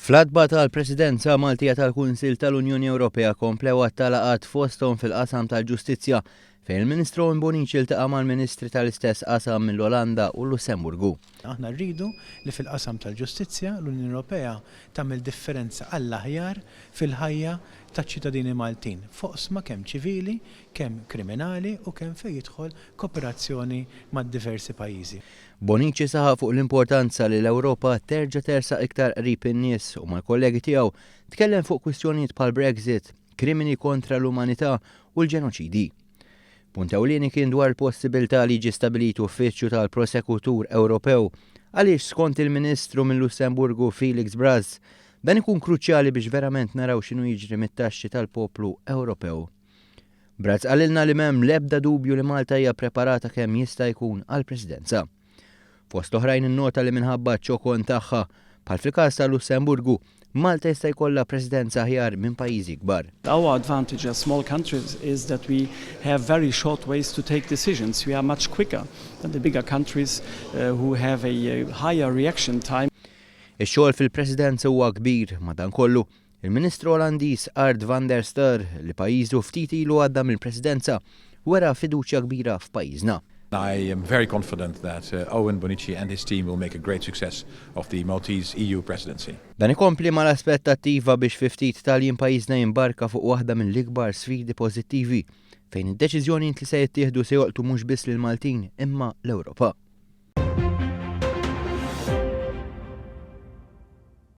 Fl-għatba tal-Presidenza Maltija tal-Kunsill tal-Unjoni Ewropea komplew għadd ta' laqgħat fosthom fil-qasam tal-ġustizzja fejn il-Ministru Owen Bonnici ltaqa' mal-Ministri tal-istess qasam mill-Olanda u l-Lussemburgu. Aħna rridu li fil-qasam tal-ġustizzja l-Unjoni Ewropea tagħmel differenza għall-aħjar fil-ħajja taċ-ċittadini Maltin f'oqsma kemm ċivili, kemm kriminali u kemm fejn jidħol koperazzjoni ma' diversi pajjiżi. Bonnici saħaq fuq l-importanza li l-Ewropa terġa' tersaq iktar qrib in-nies u mal-kollegi tiegħu tkellem fuq kwistjonijiet bħal Brexit, krimini kontra l-umanità u l-ġenoċidi. Punt ewlieni kien dwar il-possibilità li jiġi stabilit uffiċċju tal-Prosekutur Ewropew għaliex skont il-Ministru mil-Lussemburgu Felix Braz, dan ikun kruċjali biex verament naraw x'inhu jiġri mit-taxxi tal-poplu Ewropew. Braz qalilna li m'hemm l-ebda dubju li Malta hija preparata kemm jista' jkun għall-Presidenza. Fost oħrajn innota li minħabba ċ-ċokon tagħha, bħal fil-każ tal-Lussemburgu, Malta jista' jkollha Presidenza aħjar minn pajjiżi kbar. Our advantage as small countries is that we have very short ways to take decisions. We are much quicker than the bigger countries who have a higher reaction time. Ix-xogħol fil-Presidenza huwa kbir, madankollu, Il-Ministru Olandiż Ard van der Steur, li pajjiżu ftit ilu għadda mill-Presidenza, wera fiduċja kbira f'pajjiżna. I am very confident that Owen Bonnici and his team will make a great success of the Maltese EU Presidency. Dan ikompli mal-aspettattiva biex fi ftit tal-jiem pajjiżna jimbarka fuq waħda mill-ikbar sfidi pożittivi fejn id-deċiżjonijiet li se jittieħdu se jolqtu mhux biss lill-Maltin imma l-Ewropa.